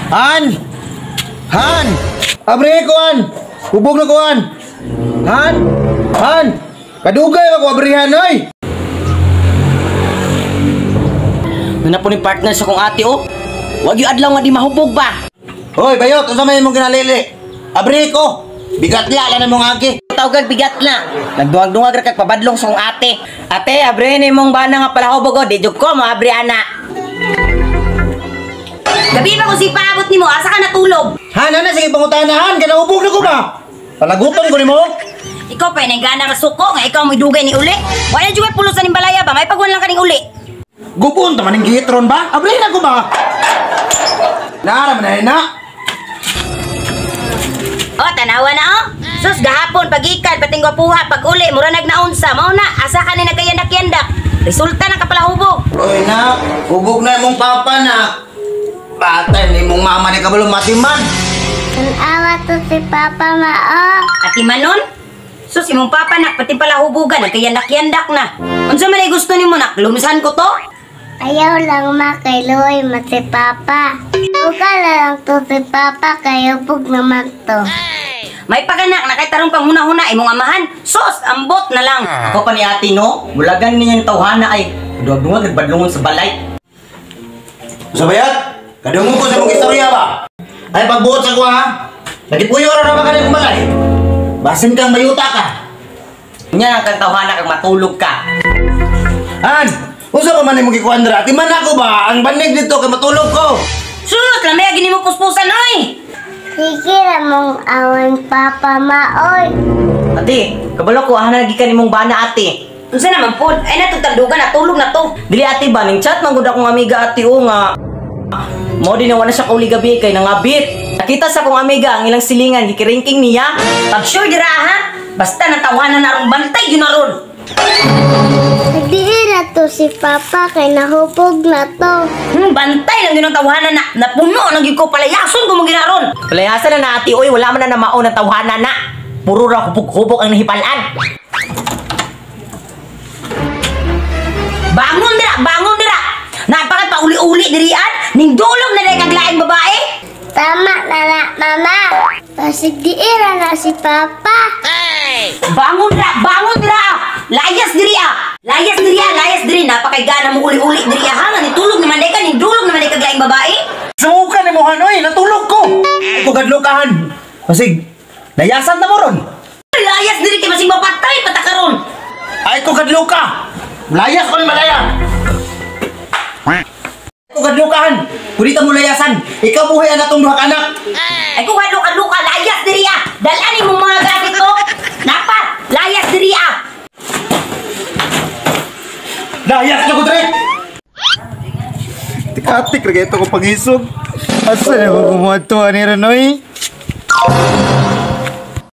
Han! Han! Abre ko han! Hubog na ko han! Han! Han! Kadugay ba ko abrihan oy! Nuna po ni partner sa kong ate oh. Wag yung adlaw nga di mahubog ba? Hoy bayot, unsa may imong ginalili? Abre ko! Bigat la lang imong agi. Tawag bigat na. Nagduwag-duwag ra kag pabadlong sa kong ate. Ate, abre ni imong bana nga palahubog oh. Di jud ko moabri ana. Gabi pa kung si paabot nimo, asa ka natulog? Han, ana sige pangutanahan, kanahubog na ko ba? Palaguton ko nimo. Ikaw pa nang gana nga suko nga ikaw mo'y dugay ni uli. Wala jud pulos sa nimbalaya ba? May pagwan lang kaning uli. Gupon ta man ning gitron ba? Abre na ko ba? Nara man na. Oh, tanawa na oh. Sus gahapon pagikan pating gwapuha pag uli mura nagnaunsa. Mao na asa ka ni nagayandak-yandak. Resulta ng kapalahubog. Oy na, hubog na imong papa na. Batay ni imong mama ni kabalo matiman. Tanawa to si Papa mao. Ati manon? Sus imong papa nak pati palahubugan nagkayandak-yandak na. Unsa man ay gusto nimo nak? Lumisan ko to? Ayaw lang ma kay luoy ma si Papa. Uga lang to si Papa kay hubog naman to. May paganak na kay tarong panghuna-huna imong amahan. Sus, ambot na lang. Ako pa ni ate no, mulagan niya yung tawhana ay duwag-duwag nagbadlungon sa balay. Sa bayat, kadungog ko sa imong istorya ba? Ay pagbuot sa kuha ha. Nagipuyo ra na ba kaning balay? Basin kang bayuta ka. Nya kang tawhana kag matulog ka. Han, unsa pa man imong gikuan dira? Ati man ako ba ang banig dito kay matulog ko. Sus, lamay gini mo puspusan oy. Sige ra mong awan Papa maoy. Ate, kabalo ko ahana gikan imong bana ate. Unsa naman pod? Ay natugtaldugan natulog na to. Dili ate ba ning chat man gud akong amiga ate o nga. Mo din na wala siya kauli gabi kay nangabit. Nakita sa akong amiga ang ilang silingan gikiringking niya. Pag sure dira ha. Basta natawanan na rong bantay yun na ron. Nagdiin na to si Papa kay nahubog na to. Bantay lang yun ang tawanan na. Napuno nang gyud ko palayason ko mong ginaron. Palayasan na na ate oy, wala man na namao ng tawhana na. Puro ra hubog-hubog ang nahibalan. Bangon dira, bangon dira. Napakat pa uli-uli dirian, ning dulog na kag laing babae. Tama na na, Mama. Pasig diira na si Papa. Hey! Bangon dira, bangon dira. Layas diri ah. Layas diri ah, layas diri. Napakay gana mo uli-uli diri ah. Nga nitulog naman ka, ning dulog naman kag laing babae. Sumuka ni mo hanoy, natulog ko. Ay ko gadlokahan. Pasig layasan na mo ron. Layas diri kay masing mapatay pata karon. Ay ko gadloka. Layas ko ni malaya. Ko gadlokahan. Purita mo layasan. Ikaw buhay ang atong duha ka anak. Ay ko gadloka-loka, layas diri ah. Dalan imong mga gamit ko. Napa, layas diri ah. Layas na ko diri. Tikatik ra kaayo ko pangisog. Asa na ko kumuadto ani Ranoy?